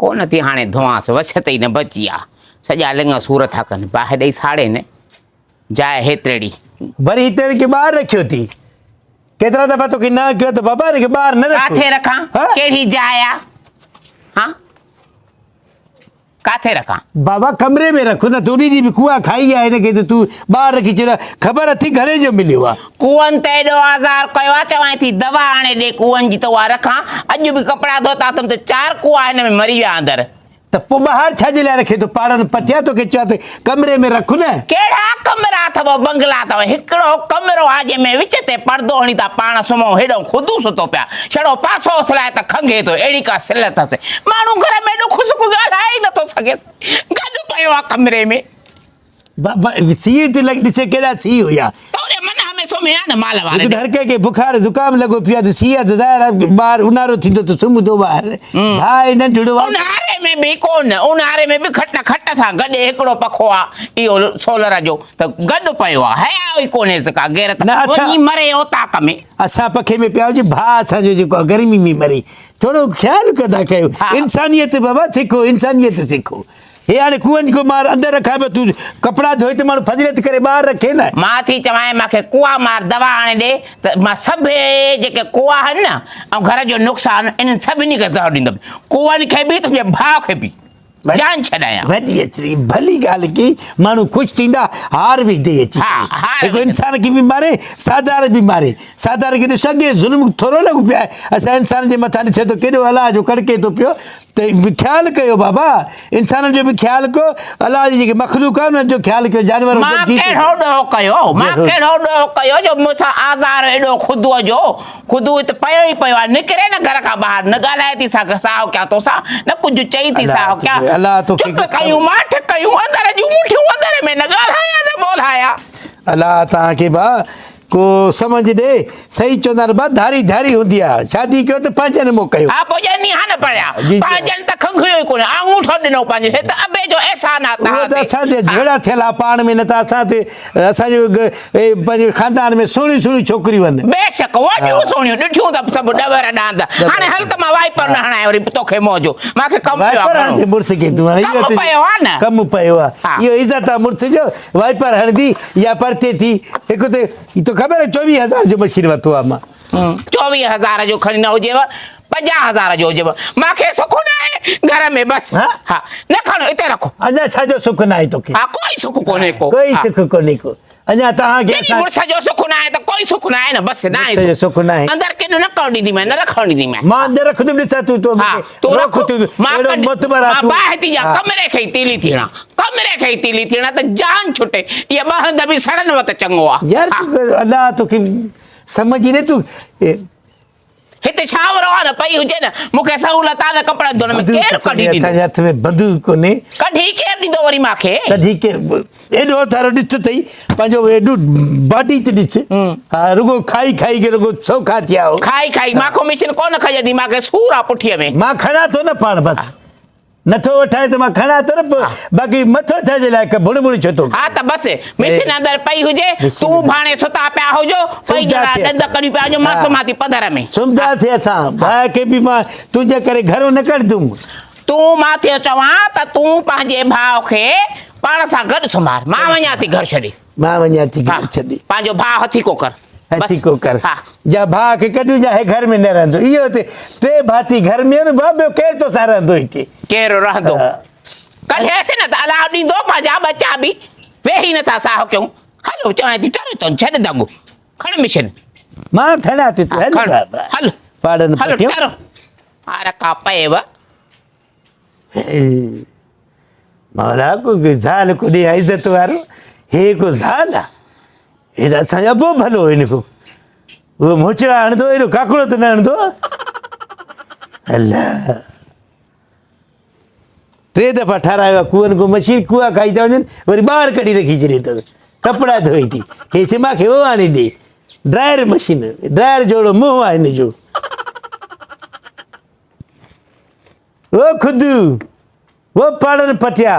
ڪونه ٿي هاڻي ڌوئانس، وسعت ئي نه بچي آ. سڄا لڱ سور ٿا ڪن، باهه ڏئي ساڙي نه، جاء هيترڙي. وري هتي هن کي ٻاهر رکيو ٿي. ڪيترا دفعا توکي نه ڪيو ته بابا هن کي ٻاهر نه رک. ڪاٿي رکان؟ ڪهڙي جاء آ؟ ها؟ ڪاٿي رکان؟ بابا ڪمري ۾ رک نه، تون ڏينهن به ڪوئا کائي ويا هن کي ته تون ٻاهر رکي ڇڏ، خبر اٿئي گهڻي جو مليو آ؟ ڪوئن ته ايڏو آزار ڪيو آ، چوانء ٿي دوا آڻي ڏي ڪوئن جي ته اها رکان، اڄ به ڪپڙا ڌوتا اٿم ته چار ڪوئا هن ۾ مري ويا اندر. ته پوء ٻاهر ڇا جي لاء رکين ٿو؟ پاڙن پٽيا توکي چيو آ ته ڪمري ۾ رک نه. ڪهڙا ڪمرا اٿو، بنگلا اٿو، هڪڙو ڪمرو آ جنهن ۾ وچ تي پردو هڻي ٿا پاڻ سمهون، هيڏانهن خودو ستو پيا، ڇڙو پاسو اٿلائي ته کنگهي ٿو، اهڙي ڪا سل اٿس. ماڻهو گهر ۾ ڏک سک ڳالهائي ئي نٿو سگهيس، گڏ پيو آ ڪمري ۾. بابا سيء ٿي لڳي ڏسي ڪيڏا سيء هيا. توري من ۾ سمهي آ نه مال واري ڏي. هر ڪنهن کي بخار زڪام لڳو پيو آ ته سيء آ ته ظاهر آ ٻاهر اونهارو ٿيندو ته سمهندو ٻاهر. ڀاء ننڍڙو آ. اونهاري ۾ به ڪونه اونهاري ۾ به کٽ کٽ سان گڏ هڪڙو پکو آ اهو سولر جو ته گڏ پيو آ حياء ئي ڪونهيس ڪا غيرت وڃي مري اوطاق ۾. اسان پکي ۾ پيا هجون ڀاء اسان جو جيڪو آ گرمي ۾ مري ٿورو خيال ڪندا ڪيو انسانيت بابا سکو انسانيت سکو. هي هاڻي ڪوئن کي مار اندر رکان پيو تون ڪپڙا ڌوئي ته ماڻهو فضيلت ڪري ٻاهر رکي نه. مان ٿي چوانء مان کي ڪوئا مار دوا آڻي ڏي ته مان سڀئي جيڪي ڪوئا آهن نه ۽ گهر جو نقصان انهن سڀني کي زهر ڏيندم ڪوئن کي به تنهنجي ڀاء کي به جان ڇڏايان. وڏي اچي ڀلي ڳالهه ڪئي ماڻهو خوش ٿيندا هار وجهندي اچي هڪ انسان کي به ماري سادار به ماري سادار کي ڏس اڳي ظلم ٿورو لڳو پيو آهي اسان انسان جي مٿان ڏسي ٿو ڪيڏو الله جو ڪڙڪي ٿو پيو ته خيال ڪيو بابا انسانن جو به خيال ڪيو الله جي جيڪي مخلوق آهي انهن جو خيال ڪيو جانور مان ڪهڙو ڏوهه ڪيو مان ڪهڙو ڏوهه ڪيو جو مون سان آزار ايڏو خودوء جو خودو هت پيو ئي پيو آهي نڪري نه گهر کان ٻاهر نه ڳالهائي ٿي ساهه ڪيان توسان نه ڪجهه چئي ٿي ساهه ڪيان الله توکي چپ ڪيون ماٺ ڪيون اندر جون مٺيون اندر ۾ نه ڳالهايان نه ٻولهايان الله توهان کي ڀاء ڪو سمجھ ڏي صحيح چوندا آهن با ڌاري ڌاري هوندي آ شادي ڪيو ته پنهنجن مون ڪيو. ها پوء ڄڻي ها نه پڙهيا پنهنجن ته کنگهيو ئي ڪونه آڱوٺو ڏنو پنهنجي هي ته ابي جو احسان آ اهو ته اسان جي جهيڙا ٿيل آ پاڻ ۾ نه ته اسان تي اسان جو پنهنجي خاندان ۾ سهڻيون سهڻيون ڇوڪريون آهن. بيشڪ وڏيون سهڻيون ڏٺيون ته سڀ ڏور ڏاند هاڻي هل ته مان وائپر نه هڻايان وري توکي منهن جو مان کي ڪم پيو آ وائپر هڻندي مڙس کي تون هاڻي ڪم پيو آ نه ڪم پيو آ اهو عزت آ مڙس جو وائپر هڻندي يا پرتي ٿي هڪ ته تو خبر آهي 24 هزار جو مشين ورتو آ مان. 24 هزار جو کڻي نه هجيو 50 هزار جو هجيو مان کي سک نه آهي گهر ۾ بس ها نه کڻو اتي رکو. اڃا ڇا جو سک نه آهي توکي؟ ها ڪوئي سک ڪونهي ڪو. ڪوئي سک ڪونهي ڪو. اڃا توهان کي اسان مڙس جو سک نه آهي ته ڪوئي سک نه آهي نه بس نه آهي سک نه آهي. اندر ڪن نه ڪرڻ ڏينديمانء نه رکڻ ڏينديمانء. مان اندر رکندم ڏسان تون تو ها تون رک تون اهڙو معتبر آ مان باهه ٿي ڏيان ڪمري کي ئي تيلي ٿي هڻان ڪمري کي ئي تيلي ٿي هڻان ته جان ڇٽي اهي ٻه هنڌ به سڙن وت چڱو آ. يار تون الله توکي سمجهه ئي نه تون هتي ڇانورو آ نه پئي هجي نه مون کي سهولت آ نه ڪپڙن ڌوئڻ ۾ ڪير ڪڍي ڏيندو. اسان جي هٿ ۾ بندوق ڪونهي. ڪڍي ڪير ڏيندو وري مان کي. ڪڍي ڪير ايڏو هٿارو ڏس اٿئي پنهنجو ايڏو باڊي ته ڏس ها رڳو کائي کائي کي رڳو سوکا ٿيا آهيو. کائي کائي مان کان مشين ڪونه کڄندي مان کي سور آ پٺيء ۾. مان کڻان ٿو نه پاڻ بس. نٿو وٺائين ته مان کڻان ٿو نه پوء باقي مٿو ڇا جي لاء ڀڙ ڀڙ ڇو ٿو ها ته بس مشين اندر پئي هجي تون ڀاڻي ستا پيا هجو ٻئي ڄڻا ڏند ڪڍي پيا هجو مان سمهان ٿي پڌر ۾. سمهنداسين اسان ڀاء کي به مان تنهنجي ڪري گهرو نه ڪڍندم. تون مان ٿيو چوان ته تون پنهنجي ڀاء کي پاڻ سان گڏ سمهار مان وڃان ٿي گهر ڇڏي. مان وڃان ٿي گهر ڇڏي. پنهنجو ڀاء هٿيڪو ڪر. هٿيڪو ڪر. جا ڀاء کي ڪڍون جا هي گهر ۾ نه رهندو. اهو ته ٽي ڀاتي گهر ۾ آهن ڀاء ٻيو ڪير توسان رهندو هتي. ڪير رهندو. ڪڍيس نه ته الله ڏيندو پنهنجا ٻچا به ويهي نه ٿا ساهه ڪيون. هلو چوان ٿي ٽر تون ڇڏ دڳ. کڻ مشن. مان کڻان ٿي هل بابا. هل. پاڙن هل ٽر. هار ڪا پئيو. مولا ڪو زال کو ڏي عزت وارو هي کو زال آ هي ته اسان جو ابو ڀلو هن کو اهو موچڙا هڻندو ايڏو ڪاڪڙو ته نه هڻندو الله ٽي دفعا ٺارايو آ ڪوئن کو مشين ڪوئا کائي ٿا وڃن وري ٻاهر ڪڍي رکي ڇڏي اٿس ڪپڙا ڌوئي ٿي هي چي ماکي او آڻي ڏي ڊرائر مشين ڊرائر جوڙو منهن آ هن جو او خدو، او پاڙن پٽيا.